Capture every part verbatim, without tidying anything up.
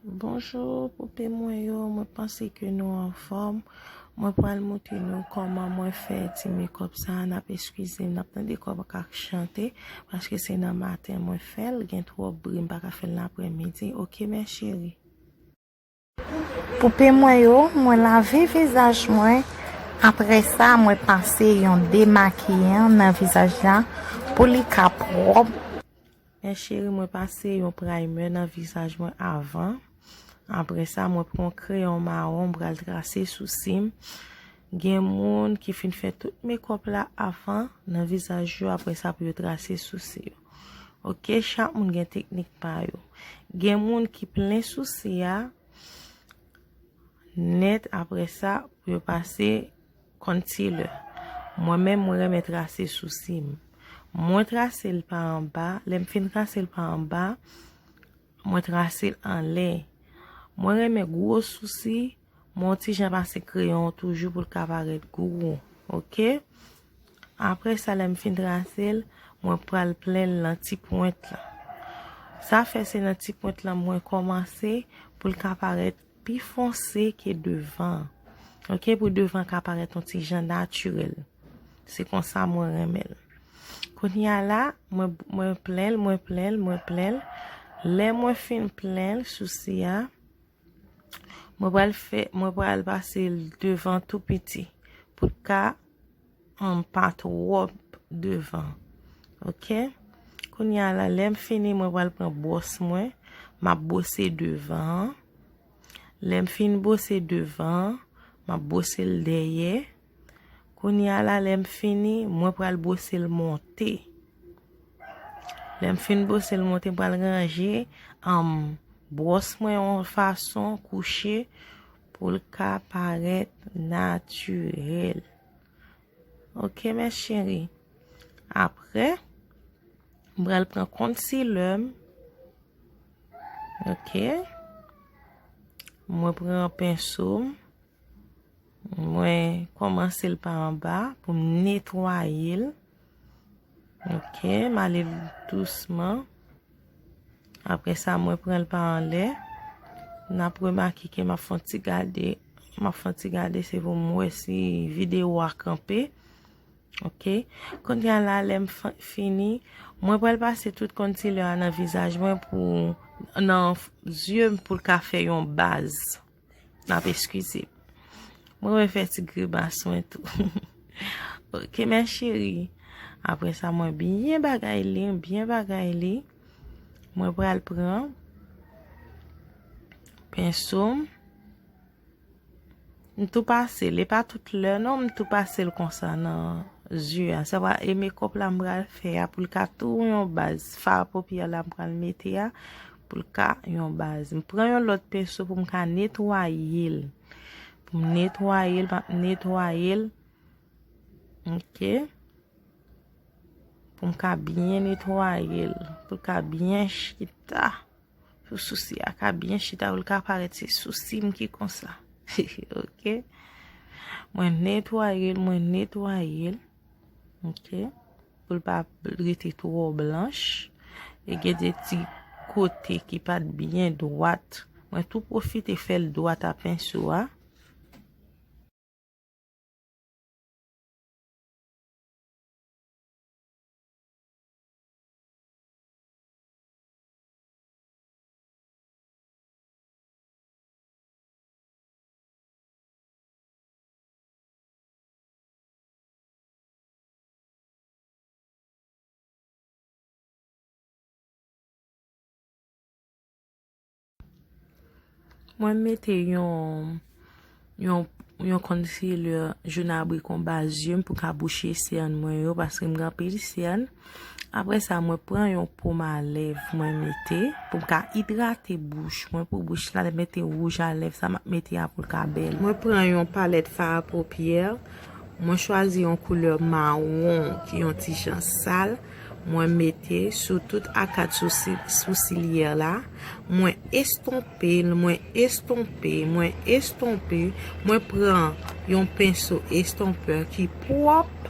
Bonjou, pope mwen yo, mwen panse ke nou anfòm. Mwen pral montre nou kòman mwen fè ti makeup sa, n ap eskize m, n ap tande kòman k ap chante, paske se nan maten mwen fè l, gen twòp bri, m pa ka fè l nan aprèmidi. Oke, mes chéries. Pope mwen yo, mwen lave vizaj mwen. Apre sa, mwen pase yon demakiyan nan vizaj la pou li ka pwòp. Mes chéries, mwen pase yon primer nan vizaj mwen avan. Apre sa, mwen pran yon kreyon mawon, m pral trase sousi m. Gen moun ki fin fè tout makeup la avan nan vizaj yo, apre sa pou yo trase sousi yo. Oke, chak moun gen teknik pa yo. Gen moun ki plen sousi a nèt, apre sa pou yo pase concealer. Mwen menm, mwen renmen trase sousi m. Mwen trase l pa anba, lè m fin trase l pa anba, mwen trase l anlè. Mwen renmen gwo sousi, mwen yon ti jan pase kreyon toujou pou l ka parèt gwo, oke? Apre sa, lè m fin trase l, mwen pral plen l nan ti pwent la. Sa fè se nan ti pwent la mwen kòmanse pou l ka parèt pi fonse ke devan. Oke, pou devan ka parèt yon ti jan natirèl. Se konsa mwen renmen l. Kounye a la, mwen, mwen plen l, mwen plen l, mwen plen l. Lè mwen fin plen l sousi a, mwen pral fè, mwen pral pase l devan tou piti pou l ka, um, pa twòp devan. Oke? Kounye a la, lè m fini, mwen pral pran bwòs mwen, m ap bwose devan an. Lè m fin bwose devan an, m ap bwose l dèyè. Kounye a la, lè m fini, mwen pral bwose l monte. Lè m fin bwose l monte, m pral ranje, um, bwòs mwen yon fason kouche pou l ka parèt natirèl. Oke, mes chéries. Apre, m pral pran concealer m. Oke. Mwen pran penso m. Mwen kòmanse l pa anba pou m netwaye l. Oke, m ale l dousman. Apre sa, mwen pran l pa anlè. N ap remake ke m ap fè yon ti gade, m ap fè yon ti gade, se pou m wè si videyo a kanpe. Oke. Kounye a la, lè m fa-, fini, mwen pral pase tout concealer a nan vizaj mwen pou, nan f-, zye m pou l ka fè yon baz. N ap eskize m. Mwen renmen fè ti grimas mwen tou. Oke, mes chéries. Apre sa, mwen byen bagay li, byen bagay li. Mwen pral pran penso m. M tou pase l, e pa tout lè non, m tou pase l konsa nan zye a. Sa va, e makeup la m pral fè a pou l ka tou yon baz. Fard paupières la m pral mete a pou l ka yon baz. M pran yon lòt penso pou m ka netwaye l. Pou m netwaye l, m ap netwaye l. Oke. Pou m ka byen netwaye l. Pou l ka byen chita. Pou sousi a ka byen chita, pou l ka parèt se sousi m ki konsa. Oke. Mwen netwaye l, mwen netwaye l. Oke. Pou l pa rete twò blanch. E gen de ti kote ki pa t byen dwat. Mwen tou pwofite fè l dwat a penso a. Mwen mete yon, yon, yon concealer jaune abricot anba zye m pou ka bouche sèn mwen yo, paske m gen anpil sèn. Apre sa, mwen pran yon pòm a lèv mwen mete pou m ka idrate bouch mwen, pou bouch la mete wouj a lèv sa m ap mete a pou l ka bèl. Mwen pran yon palèt fard paupières. Mwen chwazi yon koulè mawon ki yon ti jan sal. Mwen mete sou tout akat sousi-, sousilyè la. Mwen estonpe l, mwen estonpe, mwen estonpe. Mwen pran yon penso estompè ki pwòp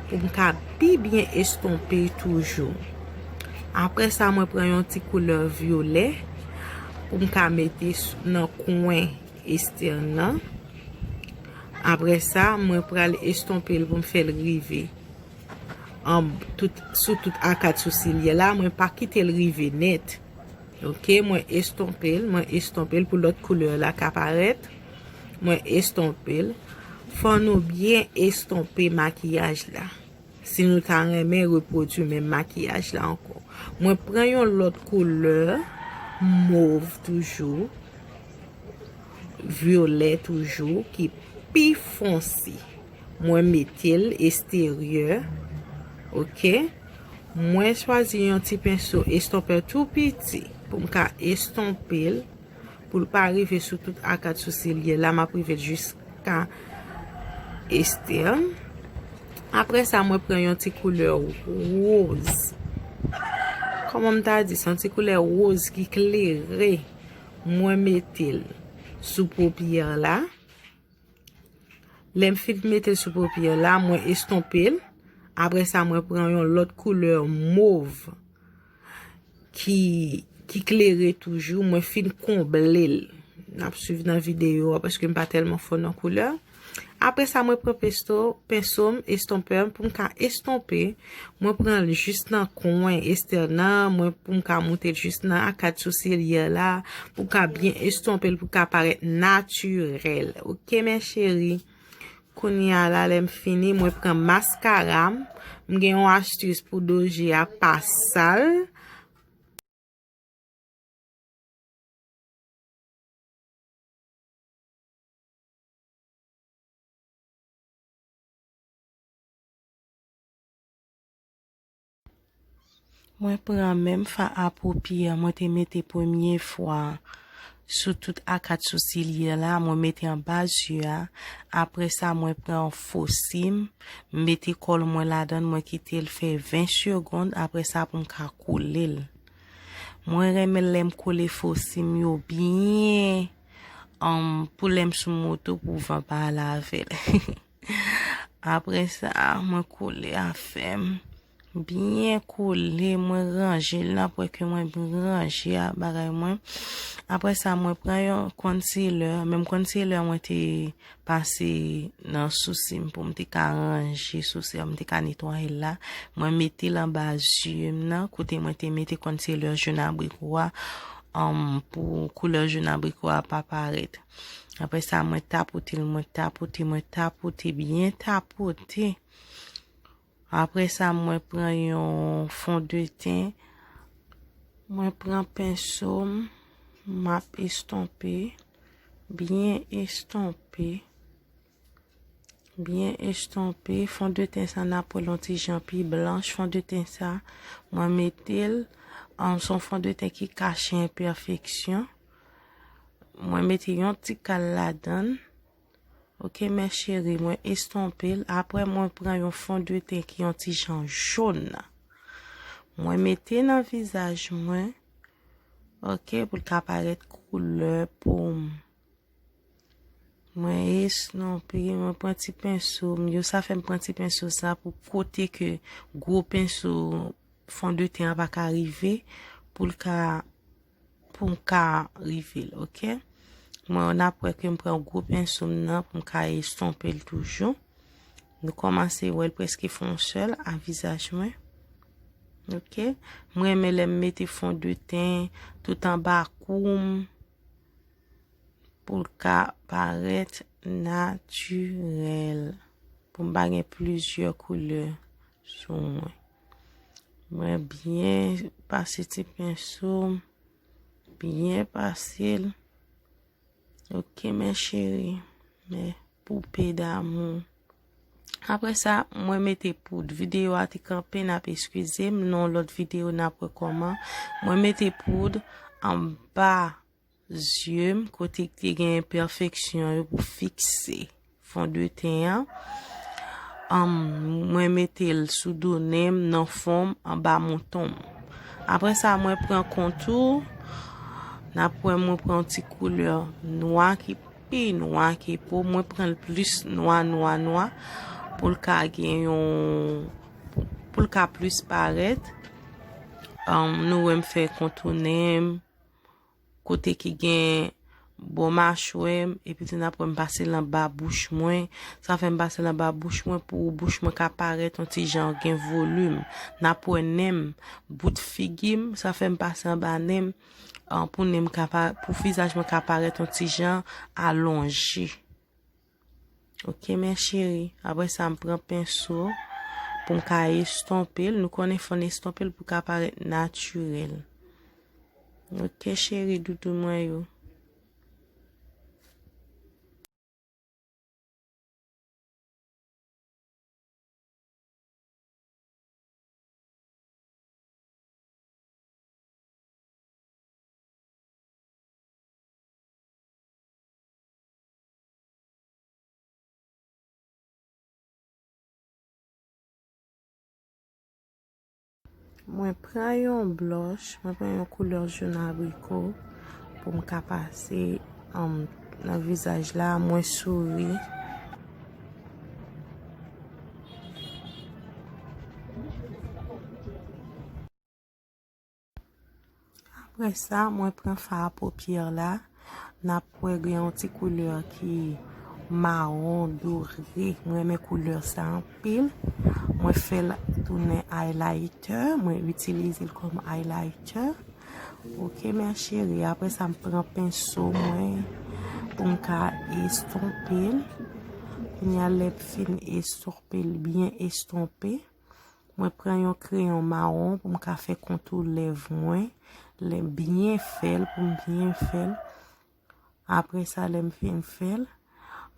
pou m ka pi byen estonpe toujou. Apre sa, mwen pran yon ti koulè vyolè. pou m ka mete s- nan kwen estèn nan. Apre sa, mwen pral estonpe l pou m fè l rive an tout, sou tout akat sousilye la. Mwen pa kite l rive nèt. Ok, mwen estonpe l, mwen estonpe l pou lòt koulè la ka parèt. Mwen estonpe l. Fò nou byen estonpe makiyaj la. Si nou ta renmen repwodui menm makiyaj la ankò. Mwen pran yon lòt koulè mov toujou, vyolè toujou, ki pi fonse. Mwen mete l esteryè, ok? Mwen chwazi yon ti penso estonpè tou piti pou m ka estonpe l, pou l pa rive sou tout akat sousilye la, m ap rive l jiska estèn. Apre sa, mwen pran yon ti koulè woz. Kòman m ta di, se yon ti koulè woz ki klere. Mwen mete l sou popyè la. Lè m fin mete l sou popyè la, mwen estonpe l. Apre sa, mwen pran yon lòt koulè mov ki, ki klere toujou. Mwen fin konble l. N ap swiv nan videyo a paske m pa tèlman fò nan koulè. Apre sa, mwen pran pesto, penso m, estonpè m pou m ka estonpe. Mwen pran l jis nan kwen estèn nan, mwen pou m ka moute l jis nan akat sousilye la, pou m ka byen estonpe l, pou l ka parèt natirèl. Ok, mes chéries? Kounye a la, lè m fini, mwen pran maskara m. M gen yon astis pou doje a pa sal. Mwen pran menm fon a poupyè mwen te mete premye fwa sou tout akat sousilye la, mwen mete anba zye a. Apre sa, mwen pran fo sim, m mete kòl mwen ladan l, mwen kite l fè ven segonn. Apre sa, pou m ka koule l. Mwen renmen lè m koule fo sim yo byen, um, pou lè m sou moto pou van pa ale avè l. Apre sa, mwen koule afè m. Byen koule, mwen ranje l, n ap wè ke mwen ranje a bagay mwen. Apre sa, mwen pran yon concealer, menm concealer mwen te pase nan sousi m pou m te ka ranje sousi a, m te ka netwaye l la. Mwen mete l anba zye m nan, kote mwen te mete concealer jòn abriko a, um, pou koulè jòn abriko a pa parèt. Apre sa, mwen tapote l, mwen tapote, mwen tapote, byen tapote. Apre sa, mwen pran yon fondeten. Mwen pran penso m, m ap estonpe. Byen estonpe. Byen estonpe. Fondeten sa, n ap wè l yon ti jan pi blanch. Fondeten sa, mwen mete l. An, se yon fondeten ki kache enpèfeksyon. Mwen mete yon ti kal ladan l. Ok, mes chéries, mwen estonpe l. Apre, mwen pran yon fondeten ki yon ti jan jòn. Mwen mete nan vizaj mwen. Ok, pou l ka parèt koulè po m. Mwen estonpe, mwen pran ti penso m. Yo sa fè m pran ti penso sa pou kote ke gwo penso fondeten an pa ka rive, pou l ka, pou m ka rive l, ok? Mwen, n ap wè ke m pran gwo penso m nan pou m ka estonpe l toujou. Nou kòmanse wè l prèske fè yon sèl a vizaj mwen. Ok? Mwen renmen lè m mete fondeten tout anba kou m pou l ka parèt natirèl, pou m pa gen plizyè koulè sou mwen. Mwen byen pase ti penso m, byen pase l. Ok, mes chéries, mes poupées d'amour. Apre sa, mwen mete poud. Videyo a te kanpe, n ap eskize m. Nan yon lòt videyo, n ap wè kòman. Mwen mete poud anba zye m, kote ki te gen enpèfeksyon yo pou fikse fondeten an. Anm, mwen mete l sou do nen m, nan fwon m, anba manton m. Apre sa, mwen pran kontou. N ap wè mwen pran yon ti koulè nwa ki pi nwa ke po. Mwen pran l plis nwa, nwa, nwa pou l ka gen yon, pou l ka plis parèt. Anm, nou wè m fè kontou nen m, kote ki gen bò machwè m, epi tou n ap wè m pase l anba bouch mwen. Sa fè m pase l anba bouch mwen pou bouch mwen ka parèt yon ti jan gen volim. N ap wè nen m, bout figi m, sa fè m pase anba nen m, an, pou nen m ka pa, pou vizaj mwen ka parèt yon ti jan alonje. Ok, mes chéries. Apre sa, m pran penso pou m ka estonpe l. Nou konnen fò n estonpe l pou ka parèt natirèl. Ok, cheri doudou mwen yo. Mwen pran yon blòch, mwen pran yon koulè jòn abriko pou m ka pase, um, nan vizaj la, mwen souri. Apre sa, mwen pran fard à paupières la. N ap wè gen yon ti koulè ki mawon dore. Mwen renmen koulè sa anpil. Mwen fè l tounen highlighter. Mwen itilize l kòm highlighter. Ok, mes chéries. Apre sa, m pran penso mwen pou m ka estonpe l. Kounye a, lè m fin estonpe l, byen estonpe, mwen pran yon kreyon mawon pou m ka fè kontou lèv mwen. Lè m byen fè l, pou m byen fè l. Apre sa, lè m fin fè l,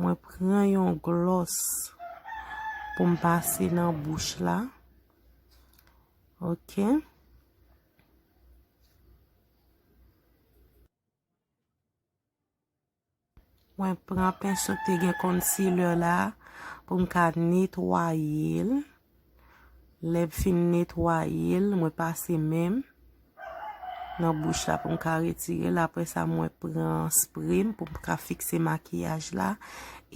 mwen pran yon glòs pou m pase nan bouch la. Ok. Mwen pran penso k te gen concealer la pou m ka netwaye l. Lè m fin netwaye l, mwen pase men m nan bouch la pou m ka retire l. Apre sa, mwen pran spray m pou m ka fikse makiyaj la.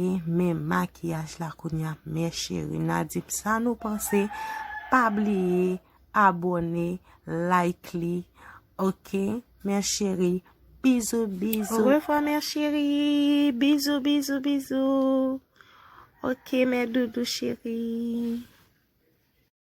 E men makiyaj la kounye a, mes chéries. N a di m sa nou panse. Pa bliye abòne, like li. Ok, mes chéries. Bizou, bizou. Au revoir, mes chéries. Bizou, bizou, bizou. Ok, mes doudous chéries.